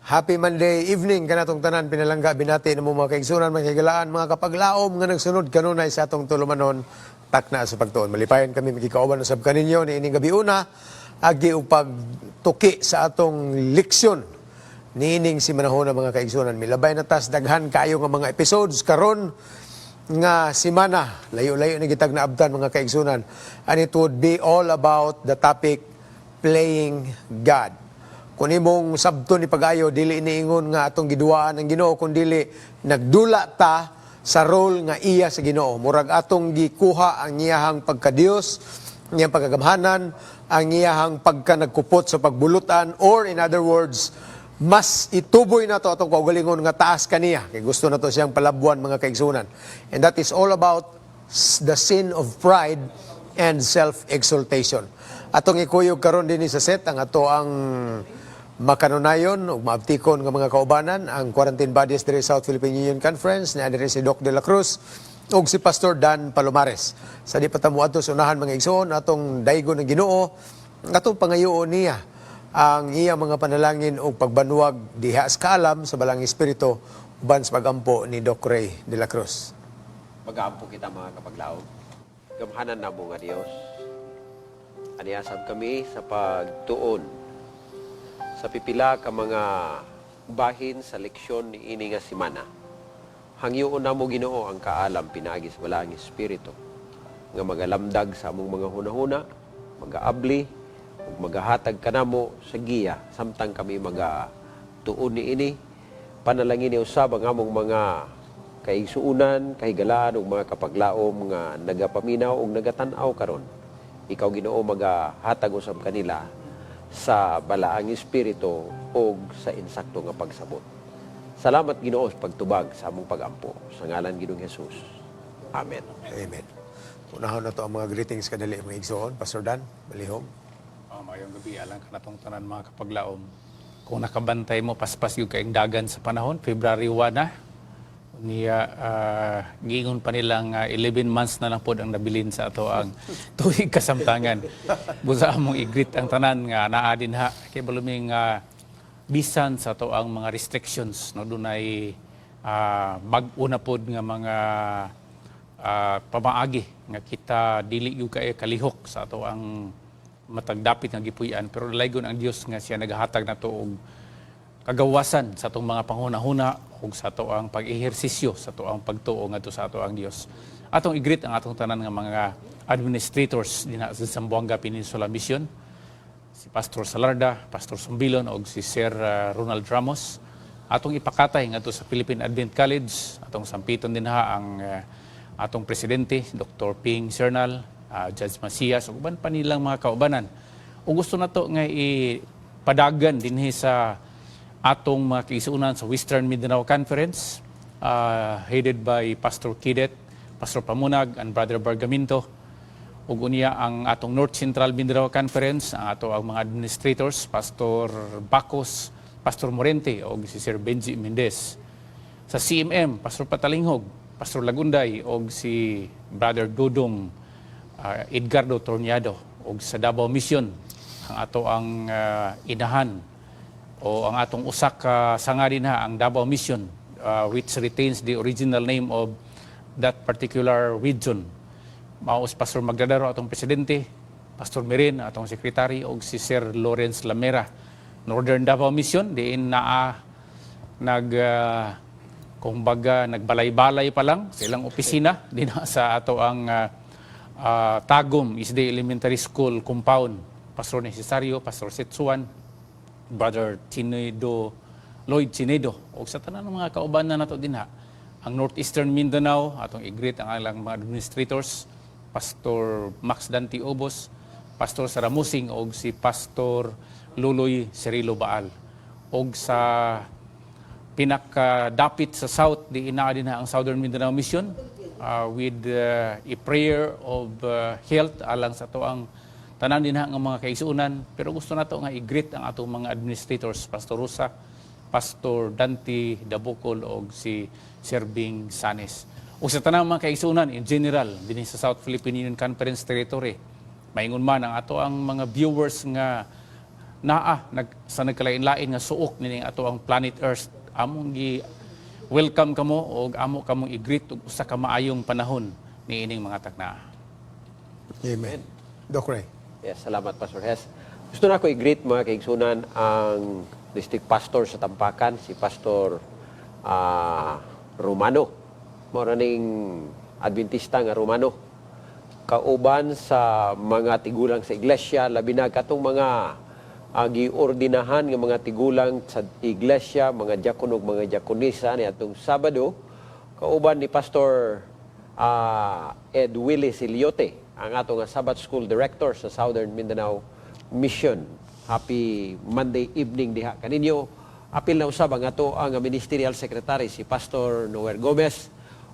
Happy Monday evening kanatong tanan, pinalangga, binati namo, mga kaigsunan, mga higalaan, mga kapaglaom nga nagsunod kanunay sa atong tulumanon, Takna sa Pagtuon. Malipayon kami makikauban usab kaninyo niining gabi una agi og pagtuki sa atong leksyon niining simanahona, mga kaigsunan. Milabay na tas daghan kaayo nga mga episodes karon nga simana. Layo-layo ni gitag naabtan, mga kaigsunan. And it would be all about the topic "Playing God." Kung imong sabton ni pag-ayo, dili iniingon nga atong giduwaan ang Ginoo, kun dili nagdula ta sa role nga iya sa Ginoo. Murag atong gikuha ang iyahang pagkadiyos, iyang pagkagamhanan, ang iyahang pagka nagkupot sa pagbulutan, or in other words, mas ituboy na to atong kaugalingon nga taas kaniya. Kay gusto na to siyang palabuan, mga kaigsunan. And that is all about the sin of pride and self-exaltation. Atong ikuyog karon dinhi sa set ang ato ang makanunayon ug maabtikon nga mga kaubanan, ang quarantine bodies diri South Philippine Union Conference ni diri si Doc de la Cruz ug si Pastor Dan Palomares. Sa di pa ta moadto sa unahan, mga igsoon, atong daygon ng Ginoo, atong pangayoon niya ang iyang mga panalangin ug pagbanwag diha sa kaalam sa Balaang Espiritu uban sa pagampo ni Doc Ray de la Cruz. Mag-aampo kita, mga kapaglaom. Gamhanan namo nga Dios. Aniasab kami sa pagtuon sa pipila ka mga bahin sa leksyon ni ini nga simana. Hangyoon namo, Ginoo, ang kaalam pinaagi sa Balaang Espiritu nga magalamdag sa among mga hunahuna, magaabli ug magahatag kanamo sa giya samtang kami magatuon ni ini. Panalangin ni usab ang among mga kaigsuunan, kahigalaan ug mga kapaglaom nga nagapaminaw ug nagatan-aw karon. Ikaw, Ginoo, magahatag usab kanila sa Balaang Espiritu ug sa insakto nga pagsabot. Salamat, Ginoo, sa pagtubag sa among pagampo. Sa ngalan Ginoong Jesus. Amen. Amen. Unahon na to ang mga greetings kadali, mga igsoon. Pastor Dan, balihong. Oh, mayong gabi alang kanatong tanan, mga kapaglaom. Kung nakabantay mo, paspas yung kaing dagan sa panahon, February 1 na. Niya giingon pa nilang 11 months na lang pod ang nabilin sa ato ang tuig kasamtangan. Busa among i-greet ang tanan nga naa dinha kay baluming bisan sa ato ang mga restrictions, no, dunay bag-o na pod nga mga pamaagi nga kita dili gyud kay kalihok sa ato ang matag dapit nga gipuy-an, pero laygon ang Dios nga siya nagahatag nato og kagawasan sa atong mga panghuna-huna ug sa ato ang pag-ehersisyo sa ato ang pagtuo ngadto sa ato ang Dios. Atong i-greet ang atong tanan nga mga administrators dinha sa Zamboanga Peninsula Mission, si Pastor Salarda, Pastor Sumbilon ug si Sir Ronald Ramos. Atong ipakatay ngadto sa Philippine Advent College, atong sampiton dinha ang atong presidente, Dr. Ping Cernal, Judge Macias ug uban pa nilang mga kaubanan. Ug gusto nato nga ipadagan dinhi sa atong mga kaigsuonan sa Western Mindanao Conference, headed by Pastor Kidet, Pastor Pamunag and Brother Bargaminto. Ug unya ang atong North Central Mindanao Conference, ang ato ang mga administrators, Pastor Bacos, Pastor Morente ug si Sir Benji Mendez. Sa CMM, Pastor Patalinghog, Pastor Lagunday ug si Brother Dudong Edgardo Torniado. Ug sa Davao Mission, ang ato ang inahan o ang atong usak ka sanga dinha, ang Davao Mission, which retains the original name of that particular region. Mao si Pastor Magdadaro atong presidente, Pastor Mirin atong secretary ug si Sir Lawrence Lamera. Northern Davao Mission, diin naa nag kumbaga nagbalay-balay pa lang sa ilang opisina dinha sa ato ang Tagum Isday Elementary School compound. Pastor Necesario, Pastor Setsuan, Brother Chinedo, Lloyd Chinedo, ug sa tanan ng mga kaubanan nato dinha. Ang Northeastern Mindanao, atong i-greet ang ilang mga administrators, Pastor Max Dante Obos, Pastor Saramusing ug si Pastor Luloy Cirilo Baal. Og sa pinakadapit sa South, di inaa dinha ang Southern Mindanao Mission with a prayer of health alang sa ato ang tanan dinha nga mga kaigsuonan, pero gusto nato nga i-greet ang atong mga administrators, Pastor Rosa, Pastor Dante Dabukol og si Sir Bing Sanes. Ug sa tanang mga kaigsuonan in general dinhi sa South Philippine Union Conference territory, maingon man ang ato ang mga viewers nga naa sa nagkalain-lain nga suok nining ato ang planet Earth. Among gi welcome kamo og amo kamong i-greet og usa ka maayong panahon niining mga taknaa. Amen. Doc Ray. Yes, salamat, Pastor Hes. Gusto na ako i-greet, mga kaigsunan, ang district pastor sa Tampakan, si Pastor Romano. Mao ning Adventista nga Romano. Kauban sa mga tigulang sa iglesia, labi na katong mga giordinahan nga mga tigulang sa iglesia, mga diakono ug mga diakonisa ni atong Sabado, kauban ni Pastor Ed Willie Siliote, ang atong nga Sabbath School Director sa Southern Mindanao Mission. Happy Monday evening diha kaninyo. Apil na usab ang ato ang Ministerial Secretary, si Pastor Noel Gomez.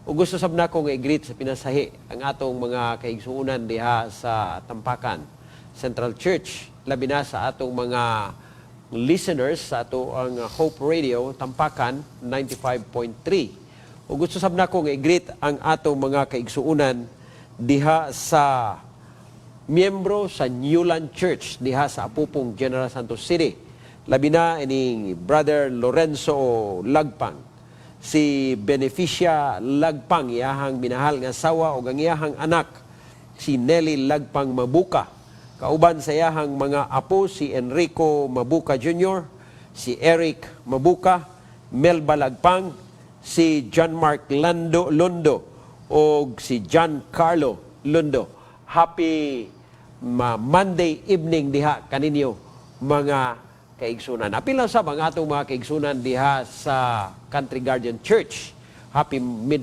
Ug gusto sab nako nga i-greet sa pinasahi ang atong mga kaigsuonan diha sa Tampakan Central Church, labi na sa atong mga listeners sa ato ang Hope Radio Tampakan 95.3. Ug gusto sab nako nga i-greet ang atong mga kaigsuonan diha sa miyembro sa Newland Church diha sa Apopong, General Santos City. Labi na ining Brother Lorenzo Lagpang, si Beneficia Lagpang, iyahang minahal nga asawa, ug ang iyahang anak si Nelly Lagpang Mabuka. Kauban sa iyahang mga apo, si Enrico Mabuka Jr., si Eric Mabuka, Melba Lagpang, si John Mark Lando Londo o si John Carlo Lundo. Happy Monday evening diha kaninyo, mga kaigsunan. Apil lang sa mga atong mga kaigsunan diha sa Country Guardian Church. Happy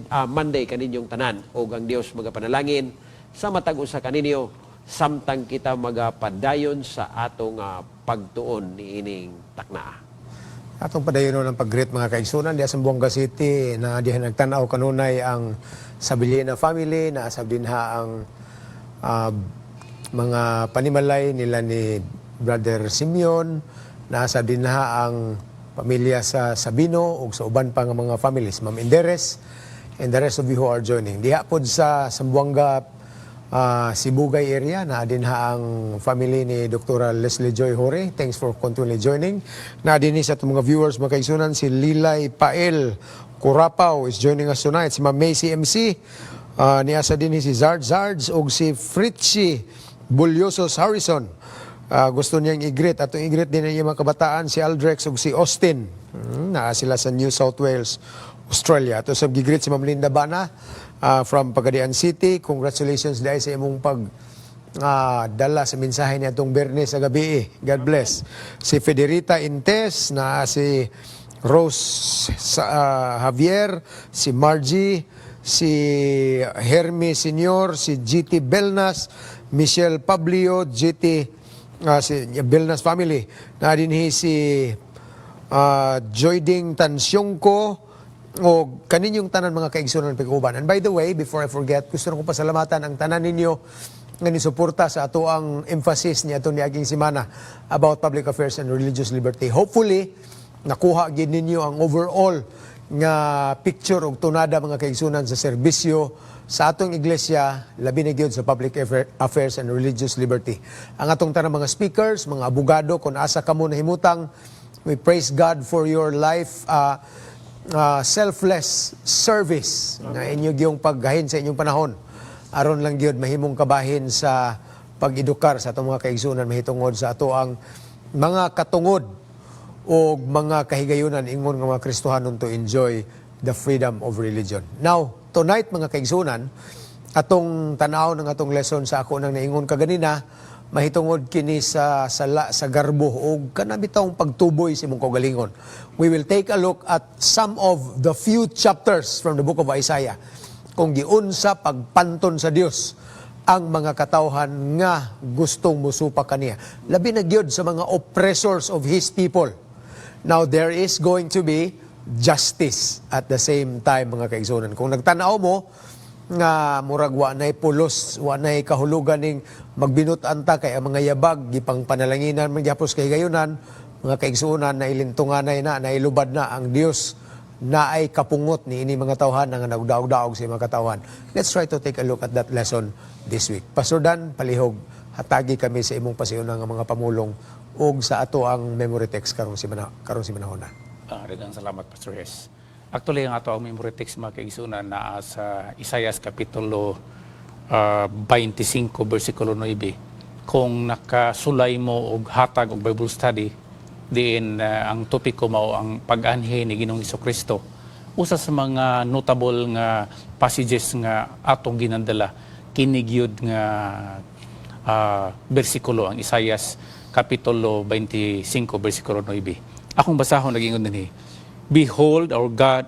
Monday kaninyong tanan ug ang Dios magapanalangin sa matag usa kaninyo samtang kita magapadayon sa atong pagtuon niining taknaa. Atong padayon ng pag-greet, mga kaigsunan, diha sa Zamboanga City na diha nagtan-aw kanunay ang Sabilina family, na sab dinha ang mga panimalay nila ni Brother Simeon, nasa dinha ang pamilya sa Sabino ug sa uban pa nga mga families, Ma'am Inderes and the rest of you who are joining. Diha pod sa Zamboanga Sibugay area na dinha ang family ni Dr. Leslie Joy Hore. Thanks for continually joining. Na din sa atong mga viewers, mga kaigsunan, si Lilay Pael Curapaw is joining us tonight. Si Ma'am Macy MC, niasa din si Zard Zards ug si Fritzy Bulyosos Harrison. Gusto niyang i-greet. Atong i-greet din ang iyang mga kabataan, si Aldrex ug si Austin. Naa sila sa New South Wales, Australia. Ato sa gi-greet si Ma'am Linda Bana from Pagadian City. Congratulations dahil sa imong pag dala sa mensahe niya atong Biyernes sa gabi. God bless. Si Federita Intes, na si Rose Javier, si Margie, si Hermie Senior, si GT Belnas, Michelle Pablio, GT si Belnas family. Na dinhi si Joyding Tansyongko, o kaninyong tanan, mga kaigsunan pag-uban. And by the way, before I forget, gusto ko pasalamatan ang tanan ninyo nga nisuporta sa ato ang emphasis niya atong niaging semana about public affairs and religious liberty. Hopefully, nakuha gid ninyo ang overall nga picture og tunada, mga kaigsunan, sa serbisyo sa atong iglesia, labi na gyud sa public affairs and religious liberty. Ang atong tanang mga speakers, mga abogado, kung asa kamo nahimutang, we praise God for your life selfless service nga inyo gyung paggahin sa inyong panahon aron lang gyud mahimong kabahin sa pag-edukar sa atong mga kaigsunan mahitungod sa ato ang mga katungod o mga kahigayunan ingon nga mga Kristohanon to enjoy the freedom of religion. Now, tonight, mga kaigsunan, atong tanaw ng atong lesson sa ako nang naingon kaganina, mahitungod kini sa sala sa garbo o kanabitawng pagtuboy sa imong kaugalingon. We will take a look at some of the few chapters from the book of Isaiah kung giunsa pagpanton sa Dios ang mga katawhan nga gustong musupak kaniya. Labi na gyud sa mga oppressors of His people. Now, there is going to be justice at the same time, mga kaigsunan. Kung nagtanaw mo nga murag wa nay pulos, wa nay kahulugan ning magbinut-an ta kay ang mga yabag gipang panalanginan man gyapon kay gayunan, mga kaigsuonan, na ilintunganay na, nailubad na ang Dios na ay kapungot ni ini mga tawhan nga nagdaog-daog sa mga katawhan. Let's try to take a look at that lesson this week. Pastor Dan, palihog, hatagi kami sa imong pasiunang nga mga pamulong ug ug sa ato ang memory text karong simanahona. Daghang salamat, Pastor Hes. Actually, ang ato ang memory text, mga kaigsunan, naa sa Isaias Kapitulo 25 versikulo 9. Kung nakasulay mo og hatag og Bible study diin ang topiko mao ang pag-anhi ni Ginoong Kristo. Usa sa mga notable nga passages nga atong ginandala kini gyud nga bersikulo, ang Isaias Kapitulo 25 versikulo 9. Akong basahon, nagingon dinhi: "Behold our God,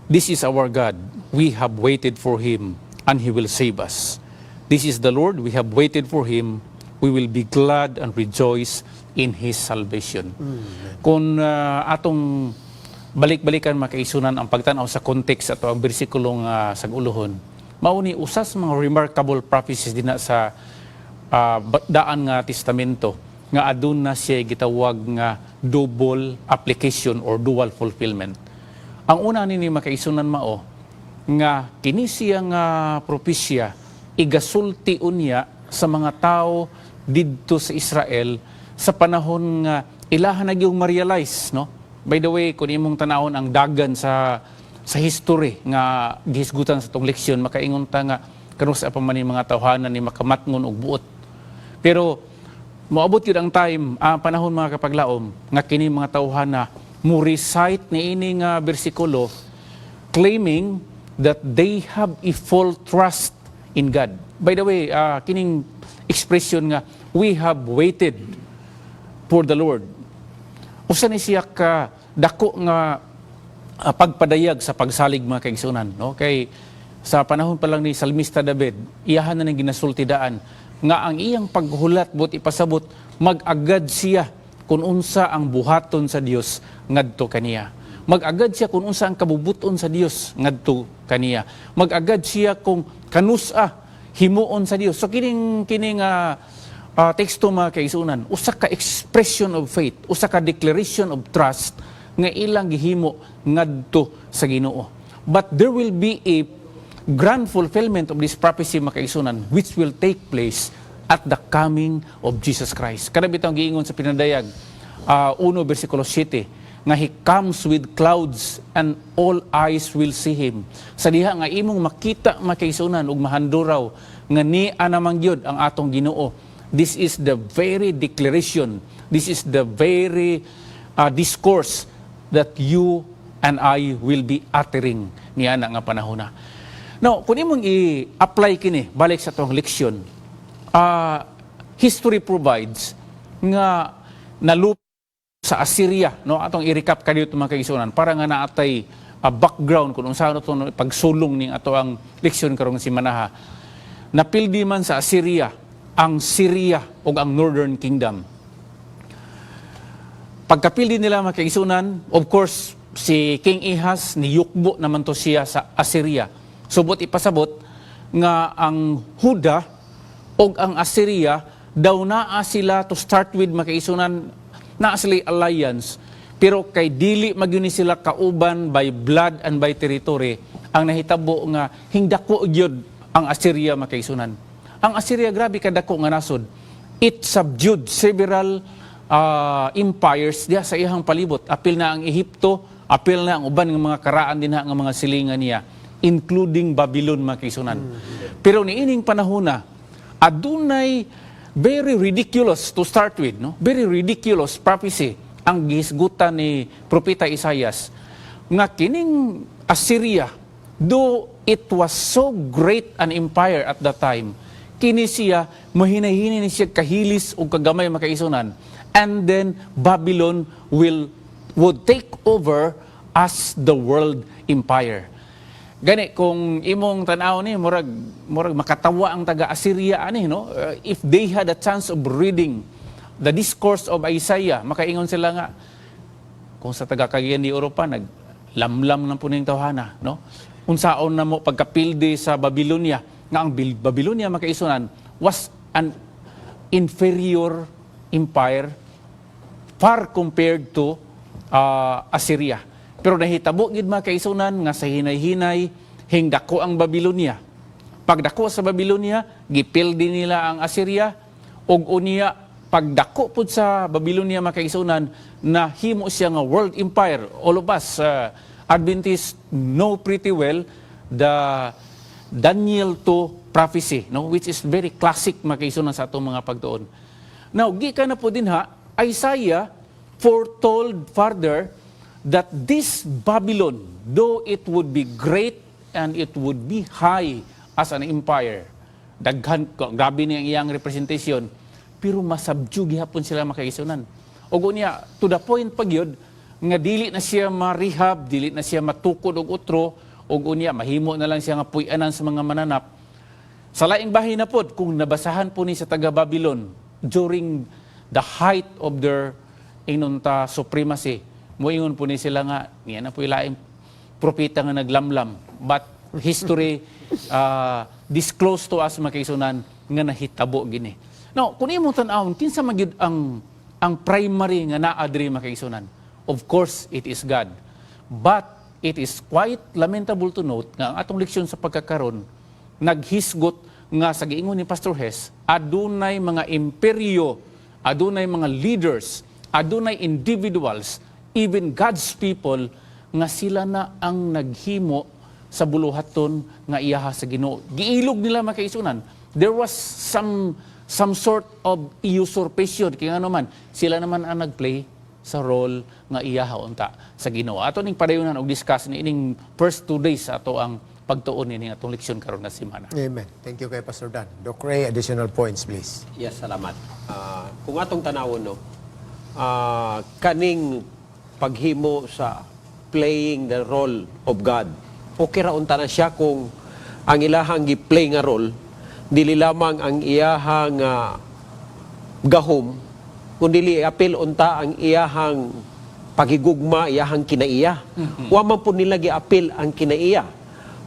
this is our God. We have waited for him and he will save us. This is the Lord, we have waited for him. We will be glad and rejoice in his salvation." Kung atong balik-balikan, mga kaigsunan, ang pagtan-aw sa context ato ang bersikulong sag-ulohon, mao ni usa sa mga remarkable prophecies dinha sa Daan nga Testamento nga aduna siya gitawag nga double application or dual fulfillment. Ang una nini, mga kaigsunan, mao nga kini siya nga propesya igasulti unya sa mga tao didto sa Israel sa panahon nga ilahan na gyung ma-realize, no? By the way, kung imong tanawon ang dagan sa history nga gihisgutan sa tong leksyon, makaingon ta nga kanus-a pa man ni mga tawhana ni makamatngon og buot. Pero moabot yun ang time, ang panahon, mga kapaglaom, nga kini mga tawhana mo recite ni ini nga bersikulo claiming that they have a full trust in God. By the way, kining expression nga "we have waited for the Lord." Usa ni siya ka dako nga pagpadayag sa pagsalig, mga kaigsunan, no? Kay sa panahon pa lang ni Salmista David, iyahan na ning ginasultidaan nga ang iyang paghulat but ipasabot mag-agad siya kung unsa ang buhaton sa Dios ngadto kaniya. Mag-agad siya kung unsa ang kabubuton sa Dios ngadto kaniya. Mag-agad siya kung kanusa himuon sa Dios. So kining kining teksto, mga kaigsunan, usa ka expression of faith, usa ka declaration of trust nga ilang gihimo ngadto sa Ginoo. But there will be a grand fulfillment of this prophecy, mga kaigsunan, which will take place at the coming of Jesus Christ. Kada bitang giingon sa Pinadayag 1 versikulo 7 nga he comes with clouds and all eyes will see him. Sa diha nga imong makita, mga kaigsunan, ug mahanduraw nga ni anamang gyud ang atong Ginoo. This is the very declaration. This is the very discourse that you and I will be uttering niana nga panahon na. Now, kung imong i-apply kini balik sa atong leksyon, history provides nga nalup sa Assyria, no? Atong i-recap kadiyot, mga kaigsunan, para nga naatay background kung unsa to pagsulong ning ato ang leksyon karong simanaha. Napildi man sa Assyria ang Syria ug ang Northern Kingdom. Pagkapildi nila, mga kaigsunan, of course, si King Ahaz niyukbo naman to siya sa Assyria. Subot ipasabot nga ang Huda og ang Assyria daw naa sila to start with, mga kaigsunan, naa sila alliance, pero kay dili magyud ni sila kauban by blood and by territory, ang nahitabo nga hingdako gyud ang Assyria, mga kaigsunan. Ang Assyria, grabe kadako nga nasod. It subdued several empires diha sa iyang palibot. Apil na ang Ehipto, apil na ang uban nga mga karaan dinha nga mga silingan niya, including Babylon, mga kaigsunan. Pero niining panahon na, adunay very ridiculous to start with, no? Very ridiculous prophecy ang gihisgutan ni Propeta Isaias nga kining Assyria, though it was so great an empire at that time, kini siya mahinay-hinay ni siya kahilis o kagamay, mga kaigsunan, and then Babylon will would take over as the world empire. Gani kung imong tan-aw ni murag makatawa ang taga Assyria ani, no? If they had a chance of reading the discourse of Isaiah, makaingon sila nga kung sa taga Cagayan de Oro pa naglamlam ng puning tawhana, no? Unsaon na mo pagkapildi sa Babylonia, nga ang Babylonia, mga kaigsunan, was an inferior empire far compared to Assyria. Pero nahitabo gid, mga kaigsunan, nga sa hinay-hinay hingdako ang Babylonia. Pagdako sa Babylonia, gipildi nila ang Assyria ug unya Pagdako pud sa Babylonia, mga kaigsuonan, nahimo siya nga world empire. All of us Adventists know pretty well the Daniel 2 prophecy, no, which is very classic, mga kaigsuonan, sa atong mga pagtuon. Now, gikan na po dinha, Isaiah foretold further that this Babylon, though it would be great and it would be high as an empire, daghan, grabe niya ang iyang representation, pero masabdyo gihapon sila, mga kaigsuonan. Og unya, to the point pa gyud, nga dili na siya ma-rehab, dili na siya matukod og utro, og unya, mahimo na lang siya nga puy-anan sa mga mananap. Sa laing bahin na pod, kung nabasahan po ni sa taga Babylon during the height of their inunta supremacy, moingon po ni sila nga, niya na po laing propeta nga naglamlam. But history disclosed to us, mga kaigsuonan, nga nahitabo gini. Now, kung imong tan-awon, kinsa man gyud ang primary nga naa diri, mga kaigsuonan? Of course, it is God. But it is quite lamentable to note nga ang atong leksyon sa pagkakaron naghisgot nga sa giingon ni Pastor Hess, adunay mga imperyo, adunay mga leaders, adunay individuals, even God's people nga sila na ang naghimo sa buluhaton nga iyaha sa Ginoo. Giilog nila, mga kaigsuonan. There was some sort of usurpation kay ngano man sila naman ang nagplay sa role nga iyaha unta sa Ginoo. Ato ning padayonan og discuss ni ining first 2 days sa ato ang pagtuon nining atong leksyon karon nga semana. Amen. Thank you kay Pastor Dan. Doc Ray, additional points, please. Yes, salamat. Kung atong tanawon, no, kaning paghimo sa playing the role of God, okay ra unta na siya kung ang ilahang gi-play nga role, dili lamang ang iyahang gahom, kundi apil unta ang iyahang paghigugma, iyahang kinaiya. Wa man po nila giapil ang kinaiya.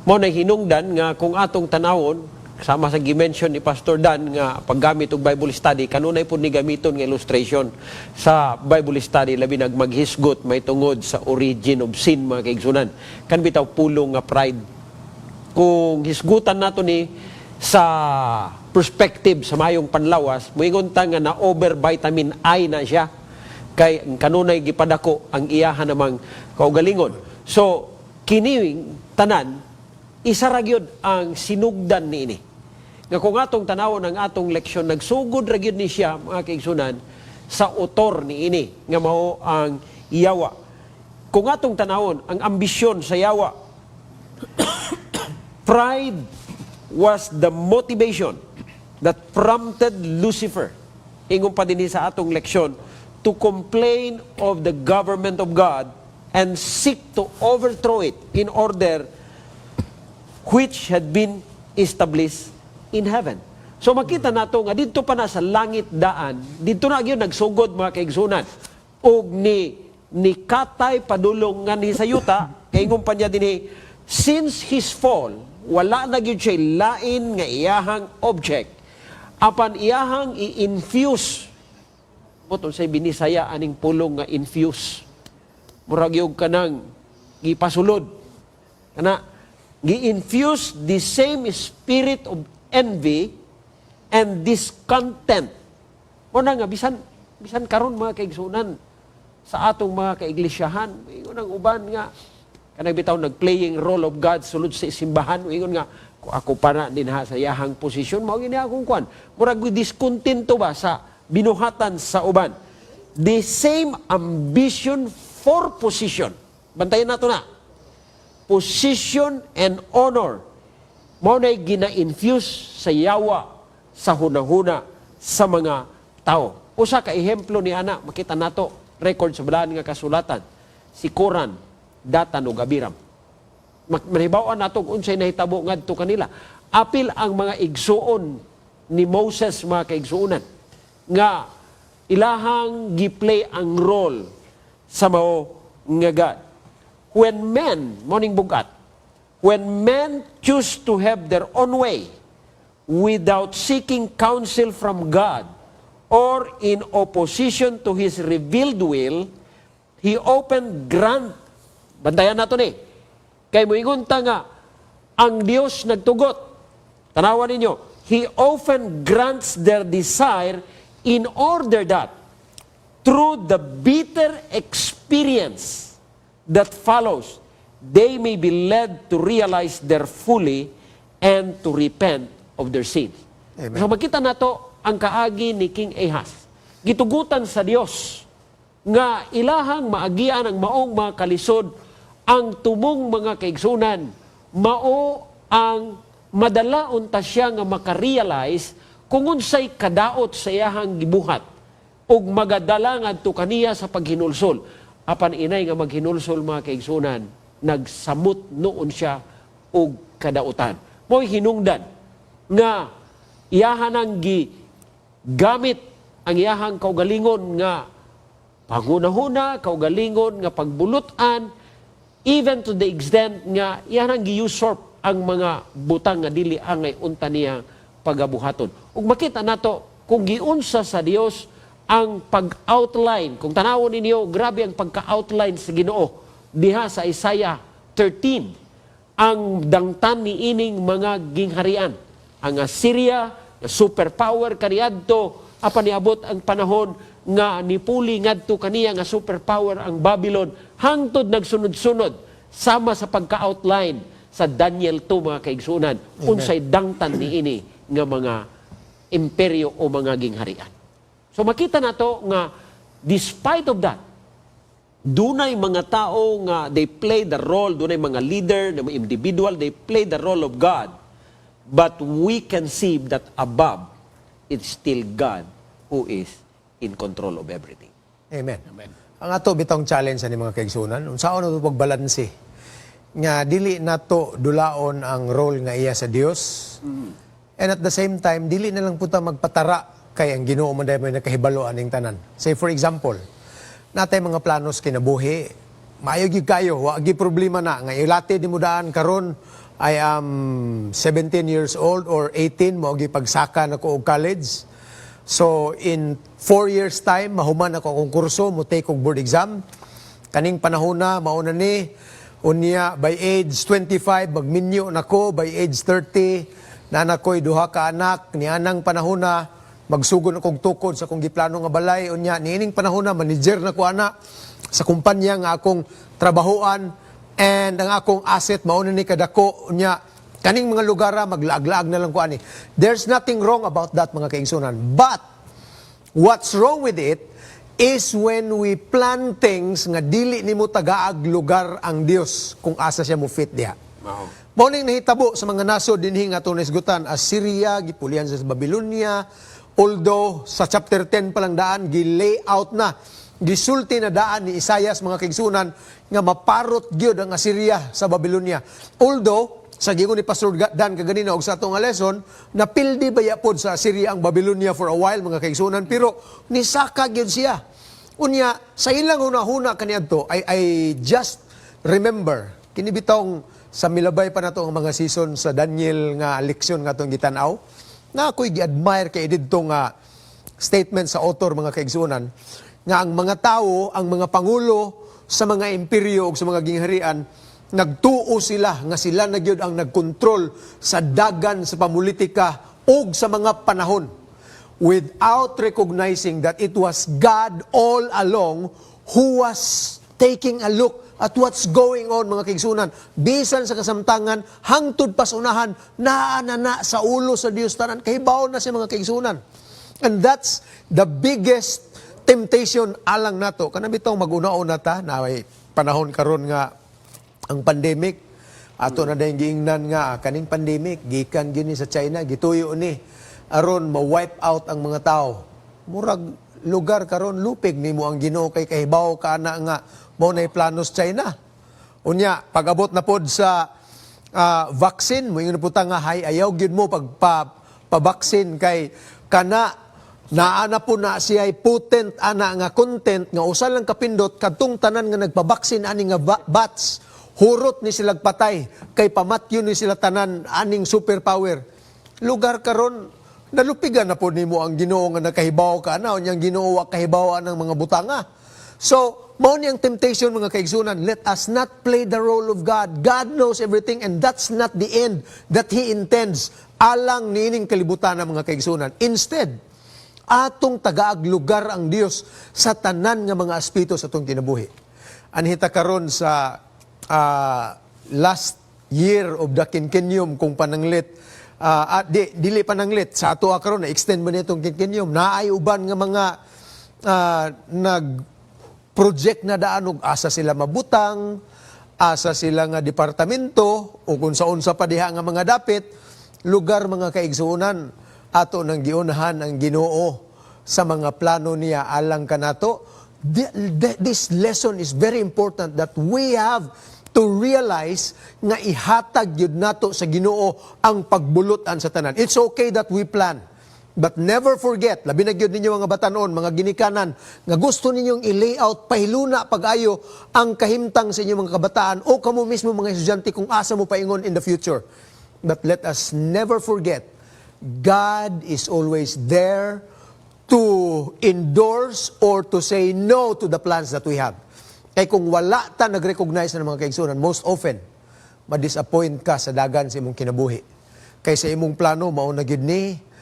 Mao na hinungdan nga kung atong tanawon, sama sa gi-mention ni Pastor Dan nga paggamit og Bible study, kanunay po ni gamiton nga illustration sa Bible study, labi nag maghisgot may tungod sa origin of sin, mga kaigsuonan. Kan bitaw pulong nga pride, kung hisgutan nato ni sa perspective sa mayong panlawas, moingon ta nga na over vitamin I na siya kay ang kanunay gipadako ang iyahan namang kaugalingon. So kini tanan, isa ra gyud ang sinugdan niini. Nga kung atong tanawon ang atong leksyon, nagsugod ra gyud ni siya, mga kaigsuonan, sa utor niini nga mao ang yawa. Kung atong tanawon ang ambisyon sa yawa, pride was the motivation that prompted Lucifer, ingon pa din sa atong leksyon, to complain of the government of God and seek to overthrow it in order which had been established in heaven. So makita nato nga didto pa na sa langit daan, didto na gyud nagsugod, mga kaigsuonan. Og ni katay padulong nga ni sa yuta, kay ingon pa niya dinhi, since his fall, wala na gyud siya lain nga iyahang object. Apan iyahang i-infuse. Buton say binisaya aning pulong nga infuse. Murag yung kanang gipasulod. Kana gi-infuse the same spirit of envy and discontent. Mao na nga bisan bisan karon, mga kaigsuonan, sa atong mga kaiglesyahan, ingon ang uban nga kanang bitaw nag-playing role of God sulod sa simbahan, ingon nga kung ako pa na dinha sa iyahang posisyon, mao gini akong kwan. Murag diskontento ba sa binuhatan sa uban. The same ambition for position. Bantayan nato na. Position and honor mao na'y gina-infuse sa yawa sa hunahuna sa mga tao. Usa ka ehemplo ni ana makita nato record sa balaan nga kasulatan, si Koran, Datan ug Abiram. Mahibaw-an nato kung unsay nahitabo ngadto kanila. Apil ang mga igsuon ni Moses, mga kaigsuonan, nga ilahang gi-play ang role sa mao nga God. When men, morning bugat, when men choose to have their own way without seeking counsel from God or in opposition to His revealed will, He often grant, bantayan nato ni, kay moingon ta nga, ang Dios nagtugot. Tanawan ninyo, He often grants their desire In order that through the bitter experience that follows, they may be led to realize their folly and to repent of their sins. Amen. So makita nato ang kaagi ni King Ahaz. Gitugutan sa Dios nga ilahang maagian ang maong mga kalisod, ang tumong mga kaigsunan, mao ang madala unta siya nga makarealize kung unsay kadaot sa iyahang gibuhat ug magadala ngadto kaniya sa paghinulsol. Apan inay nga maghinulsol, mga kaigsunan, nagsamot noon siya og kadautan. Mo'y hinungdan nga iyahan ang gi gamit ang iyahang kaugalingon nga panghunahuna, kaugalingon nga pagbulutan, even to the extent nga iyahan ang gi-usurp ang mga butang nga dili angay unta niya pagabuhaton. Ug makita nato kung giunsa sa Dios ang pag-outline. Kung tanawon ninyo, grabe ang pagka-outline sa Ginoo diha sa Isaiah 13, ang dangtan ni ining mga gingharian. Ang Assyria, nga superpower kaniadto, apan niabot ang panahon nga nipuli ngadto kaniya nga superpower ang Babylon, hangtod nagsunod-sunod sama sa pagka-outline sa Daniel 2, mga kaigsunan, unsay dangtan niini nga mga imperyo o mga gingharian. So makita nato nga despite of that, dunay mga tao nga they play the role, dunay mga leader, mga individual, they play the role of God. But we can see that above, it's still God who is in control of everything. Amen. Amen. Ang ato bitong challenge ani, mga kaigsunan, unsaon nato pagbalanse nga dili nato dulaon ang role nga iya sa Dios? And at the same time, dili na lang puta magpatara kay ang Ginoo man may nakahibalo aning tanan. Say for example, natay mga planos kinabuhi, maayo gyud kayo, wa gyud problema na nga ilate di mo daan karon I am 17 years old or 18, mo pagsaka na ko og college. So in 4 years' time, mahuman ako akong kurso, mo take og board exam. Kaning panahon na, mauna ni, unya by age 25, magminyo na ko, by age 30, naa na ko'y duha ka anak, ni anang panahon na, magsugod akong tukod sa akong giplano nga balay, unya, niining panahon na, manager na ko ana, sa kumpanya nga akong trabahoan, and ang akong asset, mauna ni kadako, unya, kaning mga lugar maglaag-laag na lang ko ani. There's nothing wrong about that, mga kaigsunan. But what's wrong with it is when we plan things nga dili nimo tagaag lugar ang Dios kung asa siya mo fit diha. Mao. Mao ning nahitabo sa mga nasod dinhi nga atong nahisgutan, Assyria, gipulihan sa Babylonia, although sa chapter 10 pa lang daan gi-lay out na, gisulti na daan ni Isaias, mga kaigsunan, nga maparot gyud ang Assyria sa Babylonia. Although sa giingon ni Pastor Dan kaganina og sa atong nga lesson, napildi baya pod sa Assyria ang Babylonia for a while, mga kaigsunan, pero nisaka gyud siya. Unya sa ilang hunahuna kaniadto, I just remember kini bitong sa milabay pa nato ang mga season sa Daniel nga leksyon nga atong gitan-aw na ako'y gi-admire kay didto nga statement sa author, mga kaigsunan, nga ang mga tao, ang mga pangulo sa mga imperyo ug sa mga gingharian, nagtuo sila nga sila na gyud ang nagkontrol sa dagan sa pamulitika ug sa mga panahon without recognizing that it was God all along who was taking a look at what's going on, mga kaigsunan. Bisan sa kasamtangan, hangtod pa sa unahan, naa na na sa ulo sa Dios tanan, kahibaw na siya, mga kaigsunan. And that's the biggest temptation alang nato. Kana bitong mag-una-una ta na may panahon karon nga ang pandemic ato na dayong giingnan nga kaning pandemic gikan gini sa China, gituyo ni aron ma-wipe out ang mga tao. Murag lugar karon lupig nimo ang Ginoo kay kahibaw ka na nga mao nay plano sa China. Unya pag-abot na pod sa vaccine, moingon po ta nga hay, ayaw gyud mo pagpa pabaksin kay kana naa na po na siya potent ana nga content nga usa lang kapindot, kadtong tanan nga nagpabaksin ani nga batch, hurot ni sila patay kay pamatyon ni sila tanan aning superpower. Lugar karon nalupigan na po nimo ang Ginoo nga nakahibaw ka ana, unyang Ginoo wa kahibaw ang mga butanga. So mao ni ang temptation, mga kaigsunan. Let us not play the role of God. God knows everything, and that's not the end that He intends alang niining kalibutan ng mga kaigsunan. Instead, Atong tagaag lugar ang Dios sa tanan nga mga aspeto sa atong kinabuhi. Anhi ta karon sa last year of the quinquennium kung pananglit, di, dili pananglit sa ato karon na extend man itong quinquennium, naay uban nga mga nag project na daan og asa sila mabutang, asa sila nga departamento o kung sa unsa pa diha nga mga dapit lugar. Mga kaigsuonan, ato nang giunahan ang Ginoo sa mga plano niya alang kanato. This lesson is very important, that we have to realize nga ihatag gyud nato sa Ginoo ang pagbulutan sa tanan. It's okay that we plan. But never forget, labi na gyud ninyo mga batanon, mga ginikanan, nga gusto ninyong i-layout, pahiluna pag-ayo ang kahimtang sa inyong mga kabataan o kamo mismo mga estudyante kung asa mo paingon in the future. But let us never forget, God is always there to endorse or to say no to the plans that we have. Kay kung wala ta nag-recognize ng mga kaigsunan, most often, ma-disappoint ka sa dagan sa imong kinabuhi. Kay sa imong plano, mao na gyud ni,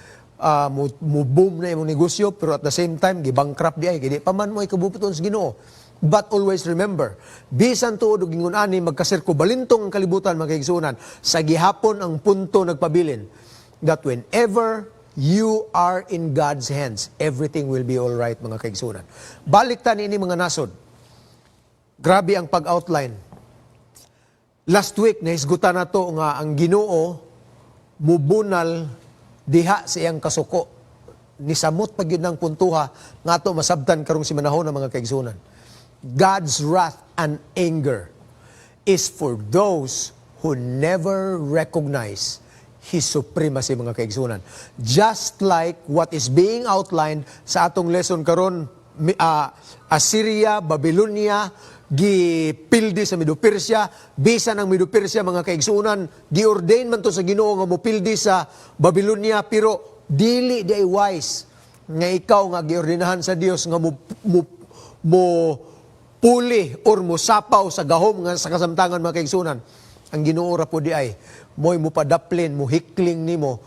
mo boom na imong negosyo, pero at the same time, gibankrupt di ay, kay di pa man mo ikabubuton sa Ginoo. But always remember, bisan tuod og ingon ani magkasirko balintong ang kalibutan, mga kaigsunan, sa gihapon ang punto nagpabilin that whenever you are in God's hands, everything will be all right, mga kaigsunan. Balik ta niini mga nasod. Grabe ang pag-outline. Last week, nahisgutan na to nga ang Ginoo mubunal diha sa iyang kasuko. Nisamot pa gyud ng puntuha nga ato masabtan karong simanahon ng mga kaigsunan. God's wrath and anger is for those who never recognize His supremacy, mga kaigsunan. Just like what is being outlined sa atong lesson karon, Assyria, Babylonia, gipildi sa Medo-Persia, bisan ang Medo-Persia, mga kaigsunan, giordain man to sa Ginoo nga mopildi sa Babylonia, pero dili di ay wise nga ikaw nga giordinahan sa Dios nga mo puli or mo sapaw sa gahom nga sa kasamtangan, mga kaigsunan. Ang Ginoo ra po di ay mo'y mupadaplin, mo hikling nimo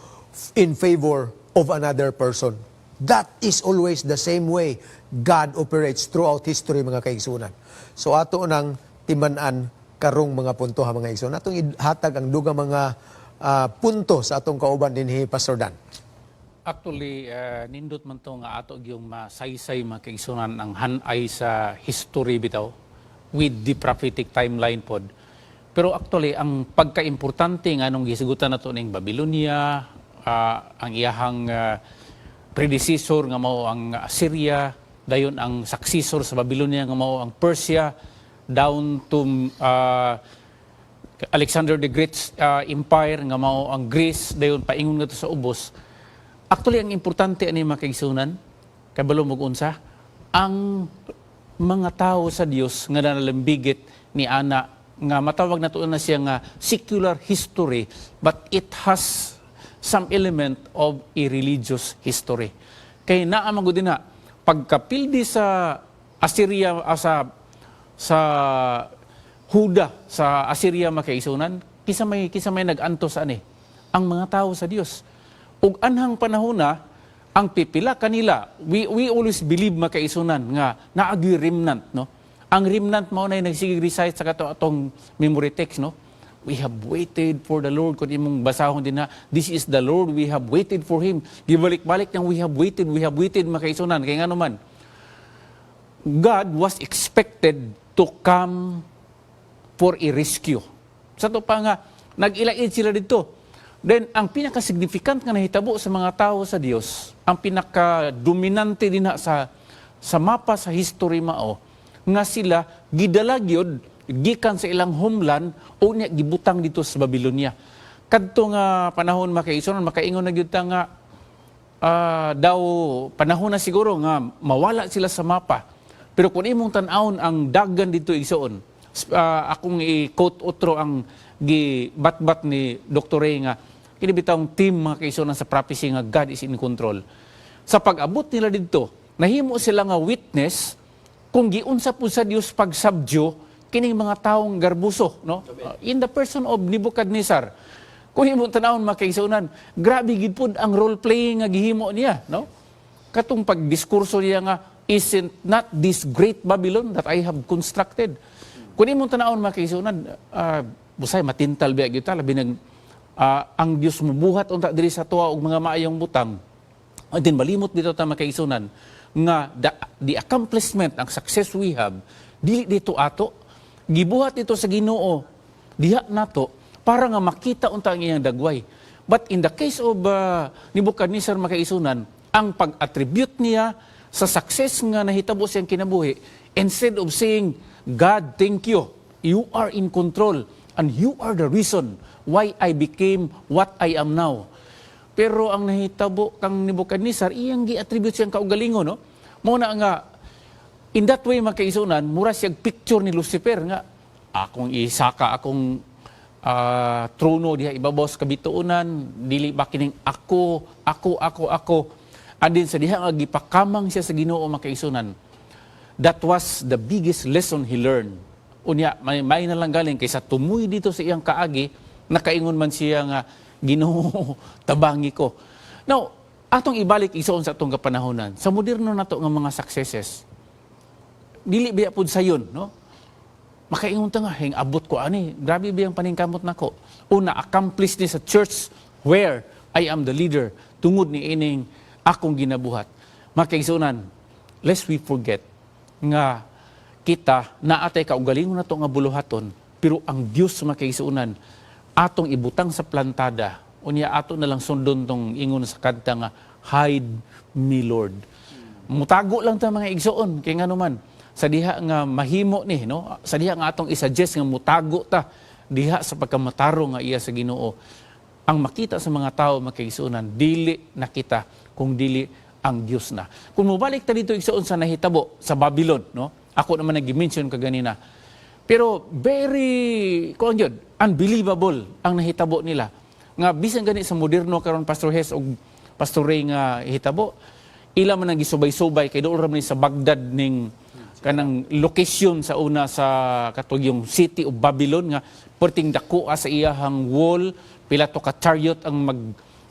in favor of another person. That is always the same way God operates throughout history, mga kaigsunan. So ato nang timan-an karong mga punto ha, mga igsoon. Atong ihatag ang dugang mga punto sa atong kauban dinhi, Pastor Dan. Actually, nindot man to nga ato yung masaysay, mga kaigsunan, ang hanay sa history bitaw with the prophetic timeline pod. Pero actually, ang pagkaimportante nga nung gisgutan nato ning Babylonia, ang iyahang predecessor nga mao ang Assyria, dayon ang successor sa Babylonia nga mao ang Persia, down to Alexander the Great's empire nga mao ang Greece, dayon paingon ngadto sa ubos. Actually, ang importante ani, mga kaigsunan, kabalo mo unsa, ang mga tao sa Dios nga nanalambigit ni ana nga matawag nato na siya nga secular history, but it has some element of a religious history. Kay naa man gud na pagkapildi sa Assyria, sa Huda sa Assyria, mga kaigsunan, kinsa may nag-antos ani? Ang mga tao sa Dios. Ug anhang panahon na ang pipila kanila, we always believe, mga kaigsunan, nga naagi remnant, no? Ang remnant mao na nagsige recite sa kato atong memory text, no? "We have waited for the Lord." Kung imong basahon din na, "This is the Lord, we have waited for Him." Gibalik-balik niyang "we have waited, we have waited," mga kaigsunan. Kaya nga naman, God was expected to come for a rescue. Sa to pa nga, nag-ilaid sila dito. Then, ang pinaka-significant nga nahitabo sa mga tao sa Dios, ang pinaka-dominante din na sa mapa sa history mao, nga sila gidala gyud gikan sa ilang homeland o niya gibutang dito sa Babylonia. Kadto nga panahon, makaison, makaingon na gyud ta nga daw panahon na siguro nga mawala sila sa mapa. Pero kung imong tan-awon ang dagan dito, igsoon, akong i-quote otro ang gibatbat ni Dr. Ray nga kini bitawng team, mga kaigsuonan, sa prophecy nga God is in control. Sa pag-abot nila didto, nahimo sila nga witness kung giunsa po sa Dios pagsabdyo kining mga taong garbuso, no? In the person of Nebuchadnezzar. Kung imong tanawon, mga kaigsuonan, grabe gid pud ang role playing nga gihimo niya, no? Katong pagdiskurso niya nga, "Isn't not this great Babylon that I have constructed?" Kung imong tanawon, mga kaigsuonan, busay matintal biya gyud ta, labi nag ang Dios mubuhat unta diri sa tuwa og mga maayong butang. And then malimot dito ta, mga kaigsuonan, nga the accomplishment, ang success we have, dili dito ato, gibuhat dito sa Ginoo diha nato para nga makita unta ang iyang dagway. But in the case of Nebuchadnezzar, mga kaigsuonan, ang pag-attribute niya sa success nga nahitabo siyang kinabuhi, instead of saying, "God, thank you, you are in control and you are the reason why I became what I am now." Pero ang nahitabo kang Nebuchadnezzar, iyang gi-attribute siyang kaugalingon, no? Mao na nga, in that way, mga kaigsuonan, mura siya picture ni Lucifer nga, akong isaka, akong trono diha ibabaw sa kabituonan, dili ba kining ako, ako, ako, ako. And then sa diha nga gipakamang siya sa Ginoo, mga kaigsuonan, that was the biggest lesson he learned. Unya, may na lang galing kaysa tumuy dito sa iyang kaagi, nakaingon man siya nga, "Ginoo, tabangi ko." Now, atong ibalik, igsoon, sa atong kapanahonan, sa moderno nato nga mga successes, dili biya pud sayon, no? Makaingon ta nga, "Hing abot ko ani, grabe biyang paningkamot nako. Una, accomplish ni sa church where I am the leader, tungod ni ining akong ginabuhat." Mga kaigsuonan, lest we forget nga kita naatay kaugalingon nato nga buluhaton, pero ang Dios, mga kaigsuonan, atong ibutang sa plantada. Unya ato na lang sundon tong ingon sa kanta nga "Hide Me Lord." Mutago lang ta, mga igsoon, kay ngano man sa diha nga mahimo ni, no, sa diha nga atong i-suggest nga mutago ta diha sa pagkamatarong nga iya sa Ginoo, ang makita sa mga tao, mga kaigsuonan, dili nakita kung dili ang Dios na. Kung mobalik ta dito, igsoon, sa nahitabo sa Babylon, no, ako naman nag-mention kaganina, pero very kuan gyud, unbelievable ang nahitabo nila nga bisan gani sa moderno karon, Pastor Hes og Pastor Ray, nga hitabo ila man ang gisubay-subay kay doon ra man ni sa Baghdad ning kanang location sa una sa katong yung city of Babylon nga perting dako sa iyahang wall, pila to ka chariot ang mag,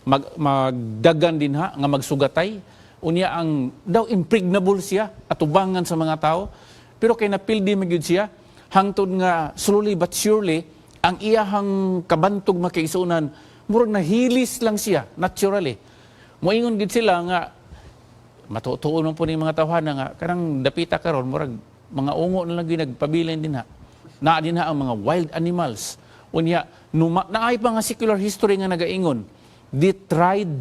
mag magdagan dinha nga magsugatay. Unya ang daw impregnable siya atubangan sa mga tao, pero kay napildi man gyud siya hangtod nga slowly but surely ang iyahang kabantog, mga kaigsuonan, murag nahilis lang siya naturally. Moingon gid sila nga matutuon man po ni mga tawhana nga kanang dapita karon murag mga ungo na lang gyud nagpabilin dinha. Naa dinha ang mga wild animals. Unya numa, naay pa nga secular history nga nagaingon they tried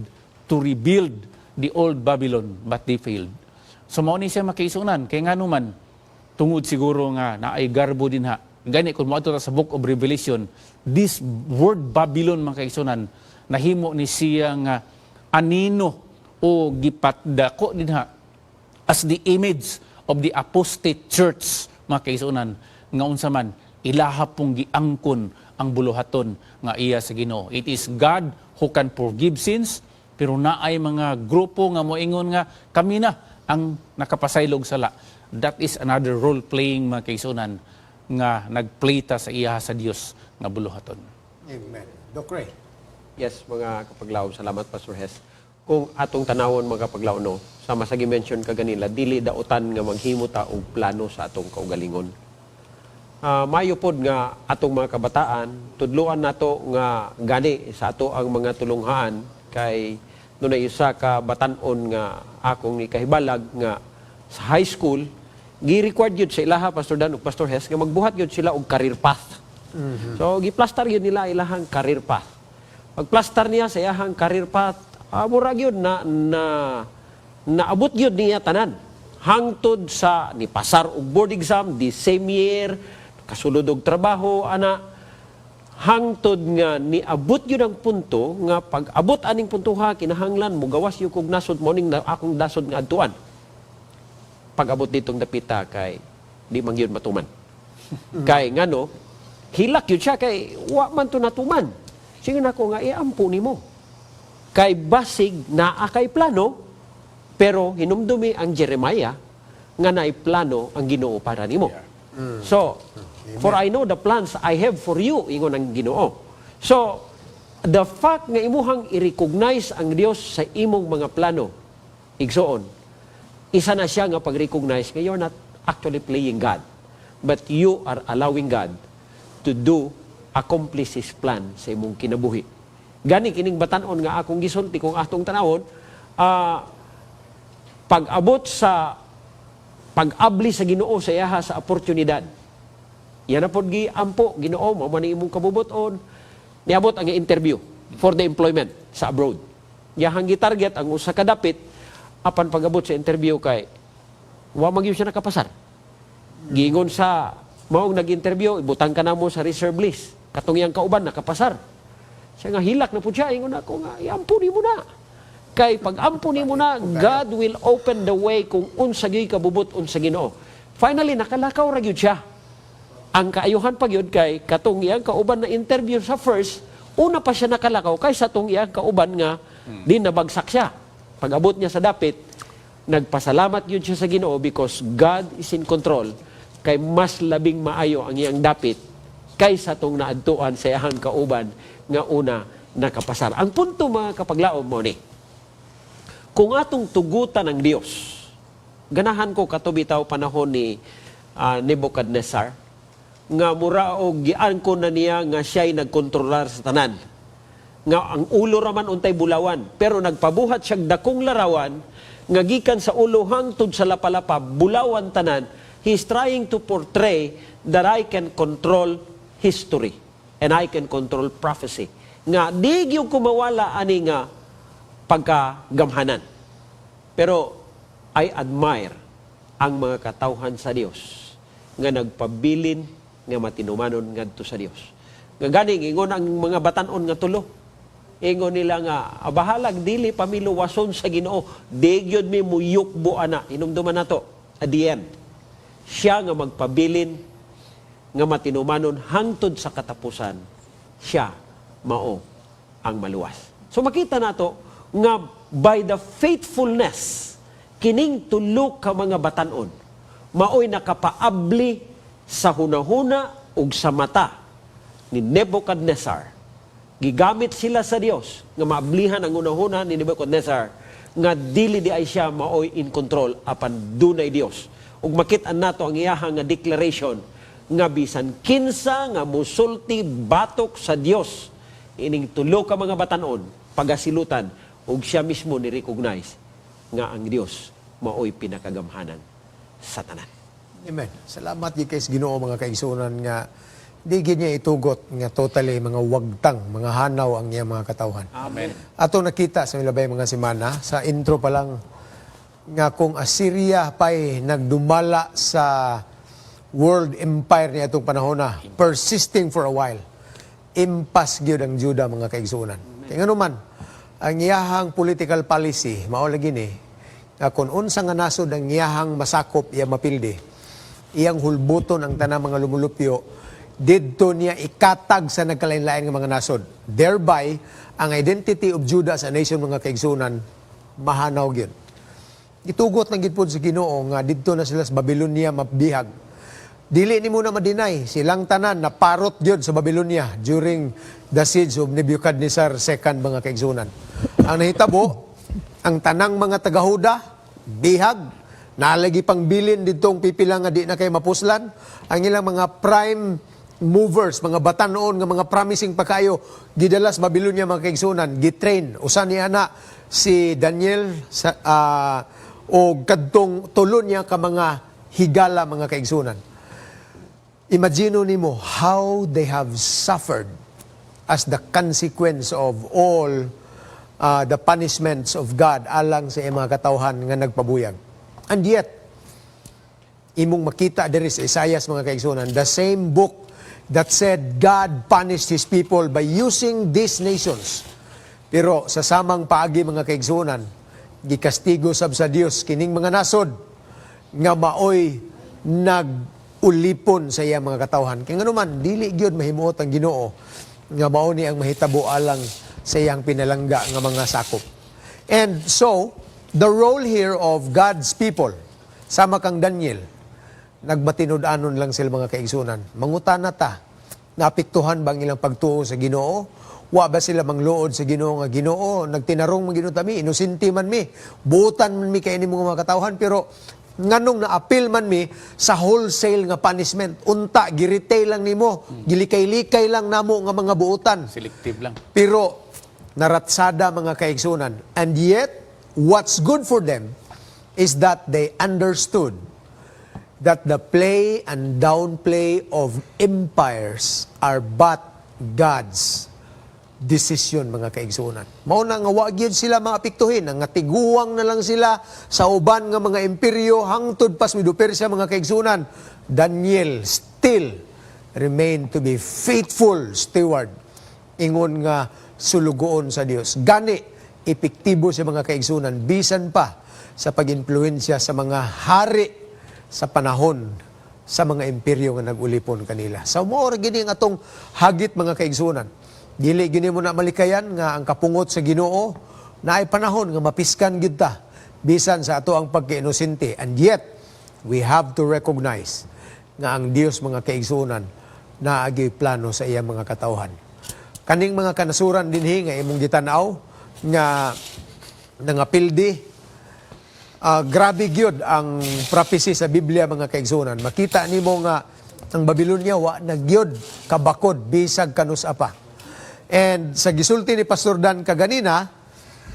to rebuild the old Babylon but they failed. So mao ni siya, mga kaigsuonan, kay ngano man tungod siguro nga naay garbo dinha. Gani kung moadto ta sa Book of Revelation, this word Babylon, mga kaigsuonan, nahimo ni siya nga anino o gipatdako dinha as the image of the apostate church, mga kaigsuonan, nga unsa man ilaha pong giangkon ang buluhaton nga iya sa Ginoo. It is God who can forgive sins, pero naay mga grupo nga moingon nga kami na ang nakapasaylog sala. That is another role playing, mga kaigsuonan, nga nagplay ta sa iya sa Dios nga buluhaton. Amen. Doc Ray. Yes, mga kapaglaom, salamat, Pastor Hes. Kung atong tanawon, mga kapaglaom, no, sama sa gi-mention kaganila, dili dautan nga maghimo ta og plano sa atong kaugalingon. Mayo pod nga atong mga kabataan, tudluan nato nga gani sa ato ang mga tulunghaan kay dunay usa ka batan-on nga akong nikahibalag nga sa high school gi-required gyud sa ilaha, Pastor Dan ug Pastor Hes, nga magbuhat gyud sila og career path. So giplastar gyud nila ilahang career path. Pagplastar niya sa iyahang career path, mura gyud na na naabot gyud niya tanan. Hangtod sa nipasar og board exam the same year, kasulod og trabaho ana, hangtod nga niabot gyud ang punto nga pag abot aning puntoha kinahanglan mugawas gyud kog nasod, mo ning akong nasod nga adtuan. Pag abot ditong dapita kay di man gyud matuman. Kay ngano, hilak gyud siya kay wa man to natuman. Sige nako nga iampo nimo. Kay basig naa kay plano, pero hinumdumi ang Jeremiah nga naay plano ang Ginoo para nimo. So, "For I know the plans I have for you," ingon ang Ginoo. So, the fact nga imuhang i-recognize ang Dios sa imong mga plano, Igsoon, isa na siya nga pag-recognize nga you're not actually playing God, but you are allowing God to do, accomplish His plan sa imong kinabuhi. Gani kining batanon nga akong gisulti, kung atong tanawon, pag-abot sa pag-abli sa Ginoo sa iyaha sa oportunidad. Yan na pod giampo, "Ginoo, mao man imong kabubuton." Niabot ang interview for the employment sa abroad. Iyahang gitarget ang usa ka dapit, apan pag-abot sa interview kay wa man gyud siya nakapasar. Giingon sa maong nag-interview, "Ibutang ka namo sa reserve list. Katong iyang kauban nakapasar." Siya nga hilak na pud siya, ingon ako nga iampo nimo na. Kay pag ampo nimo na, God will open the way kung unsa gyud kabubut-on sa Ginoo. Finally nakalakaw ra gyud siya. Ang kaayuhan pa gyud kay katong iyang kauban na interview sa first, una pa siya nakalakaw kaysa tong iyang kauban nga di nabagsak siya. Pag-abot niya sa dapit, nagpasalamat gyud siya sa Ginoo because God is in control, kay mas labing maayo ang iyang dapit kaysa tong naadtuan sa iyang kauban nga una nakapasar. Ang punto, mga kapaglaom, mo ni, kung atong tugutan ang Dios, ganahan ko kato bitaw panahon ni Nebuchadnezzar, nga mura og giangkon na niya nga siya'y nagkontrolar sa tanan. Nga ang ulo raman untay bulawan, pero nagpabuhat siyang dakong larawan nga gikan sa ulo hangtod sa lapalapa bulawan tanan. He's trying to portray that I can control history and I can control prophecy. Nga di gyud kumawala ani nga pagkagamhanan. Pero I admire ang mga katawhan sa Dios nga nagpabilin nga matinumanon ngadto sa Dios. Nga gani ingon ang mga batanon nga tulo. Ingon nila nga bahalag dili pa mi luwason sa Ginoo, di gyud mi muyukbo ana. Hinumduman nato at the end. Siya nga magpabilin nga matinumanon hangtod sa katapusan, siya mao ang maluwas. So makita nato nga by the faithfulness kining tulo ka mga batanon maoy nakapaabli sa hunahuna ug sa mata ni Nebuchadnezzar. Gigamit sila sa Dios nga maablihan ang hunahuna ni Nebuchadnezzar nga dili di ay siya maoy in control apan dunay Dios. Ug makit-an nato ang iyahang nga declaration nga bisan kinsa nga musulti batok sa Dios, ining tulo ka mga batanon pagasilutan, ug siya mismo ni recognize nga ang Dios maoy pinakagamhanan sa tanan. Amen. Salamat gyud kay sa Ginoo, mga kaigsuonan, nga di gyud niya itugot nga totally mga wagtang, mga hanaw ang iyang mga katawhan. Amen. Ato nakita sa milabay mga semana, sa intro pa lang, nga kung Assyria pa'y nagdumala sa world empire niya itong panahon na, persisting for a while, impas gyud ang Juda, mga kaigsuonan. Kaya nga man, ang iyahang political policy, mao lagi ni, nga kung unsa nga nasod ang iyahang masakop, iya mapildi, iyang hulbuton ang tanang mga lumulupyo, didto niya ikatag sa nagkalain-lain nga mga nasod. Thereby, ang identity of Judah as a nation, mga kaigsuonan, mahanaw gyud. Gitugot lang gid pod sa Ginoo nga didto na sila sa Babylonia mabihag. Dili nimo na ma-deny, silang tanan na parot gyud sa Babylonia during the siege of Nebuchadnezzar II, mga kaigsuonan. Ang nahitabo, ang tanang mga tagahuda bihag, nalagi pang bilin ditong pipila nga di na kay mapuslan, ang ilang mga prime movers, mga batanon nga mga promising pa kayo, gidala sa Babylonia, mga kaigsuonan, gitrain. Usa ni ana si Daniel sa o kadtong tulo niya ka mga higala, mga kaigsuonan. Imagine nimo how they have suffered as the consequence of all the punishments of God alang sa iyang mga katawhan nga nagpabuyag. And yet, imong makita diri sa Isaias, mga kaigsuonan, the same book that said God punished His people by using these nations. Pero sa samang paagi, mga kaigsuonan, gikastigo sab sa Dios kining mga nasod nga maoy nag-ulipon sa iyang mga katawhan. Kaya nganuman, dili gyud mahimuot ang Ginoo nga mao ni ang mahitabo alang sa iyang pinalangga nga mga sakop. And so, the role here of God's people, sama kang Daniel, nagmatinud-anon lang sila, mga kaigsuonan. Mangutana ta, naapektuhan ba ang ilang pagtuo sa Ginoo? Wa ba sila mangluod sa Ginoo nga, "Ginoo, nagtinarong man Ginoo mi, inosente man mi, buotan man mi kay ini mga katawhan, pero nganong naapil man mi sa wholesale nga punishment? Unta gi-retail lang nimo, gilikay-likay lang namo nga mga buotan." Selective lang. Pero naratsada, mga kaigsunan. And yet, what's good for them is that they understood that the play and downplay of empires are but God's decision, mga kaigsunan. Mao na nga wa gyud sila maapektuhin, nga tiguang na lang sila sa uban nga mga imperyo hangtod pas Medo-Persia, mga kaigsunan. Daniel still remained to be faithful steward, ingon nga sulugoon sa Dios. Gani epektibo sa mga kaigsunan bisan pa sa pag-impluwensya sa mga hari sa panahon sa mga imperyo nga nag-ulipon kanila. Sa mao ra gini ang atong hagit, mga kaigsunan. Dili gini mo na malikayan nga ang kapungot sa Ginoo naay panahon nga mapiskan gyud ta bisan sa ato ang pagkainosente. And yet we have to recognize nga ang Dios, mga kaigsunan, naagi plano sa iyang mga katawhan. Kaning mga kanasuran dinhi nga imong gitan-aw nga nangapildi. Grabe gyud ang prophecy sa Biblia, mga kaigsunan. Makita nimo nga ang Babylonia wa na gyud kabakod bisag kanus-a pa. And sa gisulti ni Pastor Dan kaganina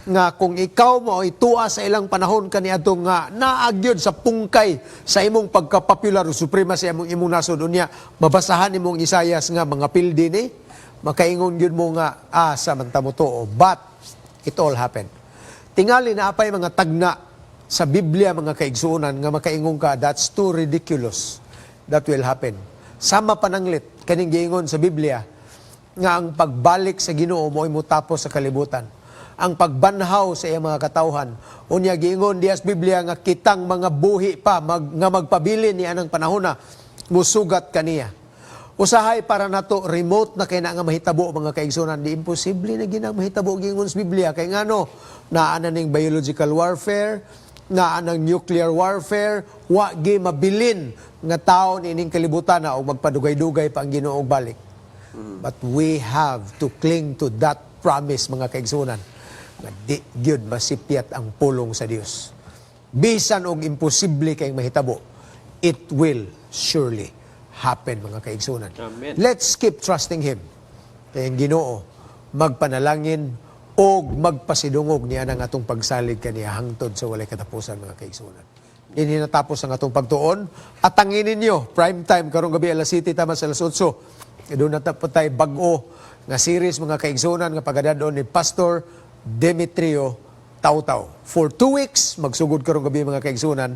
nga kung ikaw mo itua sa ilang panahon kaniadto nga naa gyud sa pungkay sa imong pagka-popular o supremacy imong imong nasod, unya mabasahan nimong Isayas nga mga pildi ni, makaingon gyud mo nga asa man ta motuo. But it all happened. Tingali naa pay mga tagna sa Biblia, mga kaigsuonan, nga makaingon ka, "That's too ridiculous that will happen." Sama pananglit kaning giingon sa Biblia nga ang pagbalik sa Ginoo mo motapos sa kalibutan. Ang pagbanhaw sa iyang mga katawhan. Unya giingon diya sa Biblia nga kitang mga buhi pa nga magpabilin ni anang panahona musugat kaniya. Usahay para nato remote na kay na nga mahitabo, mga kaigsunan, di imposible na ginang mahitabo giingon sa Biblia kay ngano naa na ning biological warfare, naa nang nuclear warfare, wa gi mabilin nga tao niining kalibutan na og magpadugay-dugay pa ang Ginoo og balik. But we have to cling to that promise, mga kaigsunan, nga di gyud masipyat ang pulong sa Dios. Bisan og imposible kay mahitabo, it will surely happen, mga kaigsunan. Amen. Let's keep trusting Him. Kay ang Ginoo magpanalangin og magpasidungog niya ng atong pagsalig kaniya hangtod sa walay katapusan, mga kaigsunan. Dinhi natapos ang atong pagtuon. Atangin ninyo, prime time karong gabi, alas 7 tama sa alas 8. Duna na pod tay bag-o nga series, mga kaigsunan, nga pagadadon ni Pastor Demetrio Tautaw. For 2 weeks, magsugod karong gabi, mga kaigsunan,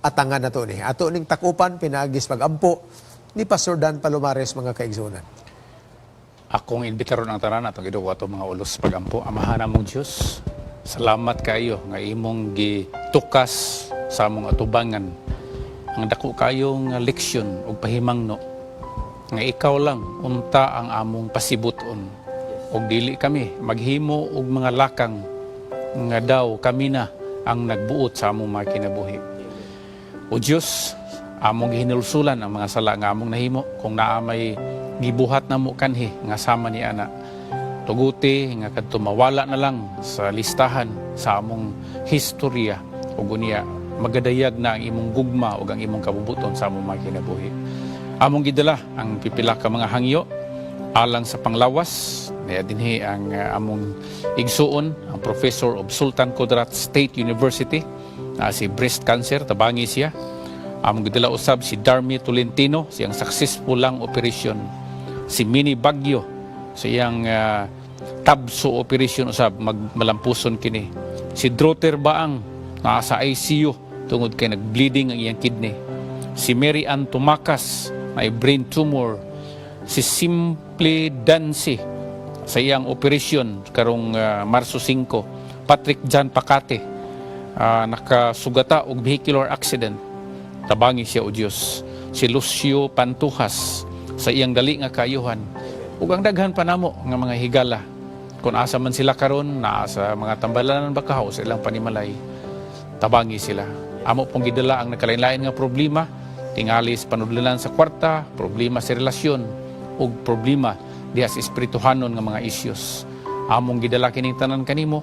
atangan na to ni. Ato ning takupan, pinaagis pagampo ni Pastor Dan Palomares, mga kaigsunan. Akong imbitaron ang tanan atong iduwa atong mga ulos pagampo. Amahan namong Dios, salamat kaayo nga imong gitukas sa among atubangan ang dako kayong leksyon ug pahimangno nga ikaw lang unta ang among pasibuton ug dili kami maghimo og mga lakang nga daw kami na ang nagbuot sa among mga kinabuhi. O Dios, among gihinulsulan ang mga sala nga among nahimo. Kung naa may gibuhat namo kanhi nga sama ni ana, tuguti nga kadto mawala na lang sa listahan sa among historya ug unya magadayag na ang imong gugma ug ang imong kabubuton sa among mga kinabuhi. Among gidala ang pipila ka mga hangyo alang sa panglawas. Niya dinhi ang among igsuon, ang professor of Sultan Kudarat State University na si breast cancer, tabangi siya. Among gidala usab si Darmy Tolentino, siyang successful lang operation. Si Mini Bagyo, siyang tabso operation usab, magmalampuson kini. Si Droter Baang, naa sa ICU tungod kay nag-bleeding ang iyang kidney. Si Mary Ann Tumakas, may brain tumor. Si Simple Dancy sa iyang operation karong Marso 5. Patrick John Pakate, nakasugata og vehicular accident. Tabangi siya, o Dios. Si Lucio Pantujas sa iyang dali nga kayuhan. Ug ang daghan pa namo nga mga higala. Kung asa man sila karon, naa sa mga tambalanan ba kaho sa ilang panimalay, tabangi sila. Amo pong gidala ang nagkalain-lain nga problema, tingali sa panudlanan sa kwarta, problema sa relasyon, ug problema diha sa espirituhanon nga mga issues. Among gidala kining tanan kanimo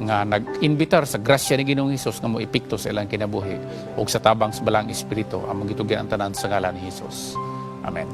nga nag-imbitar sa grasya ni Ginoong Hesus nga moepekto sa ilang kinabuhi ug sa tabang sa Balaang Espiritu. Among gitugyan ang tanan sa ngalan ni Hesus. Amen.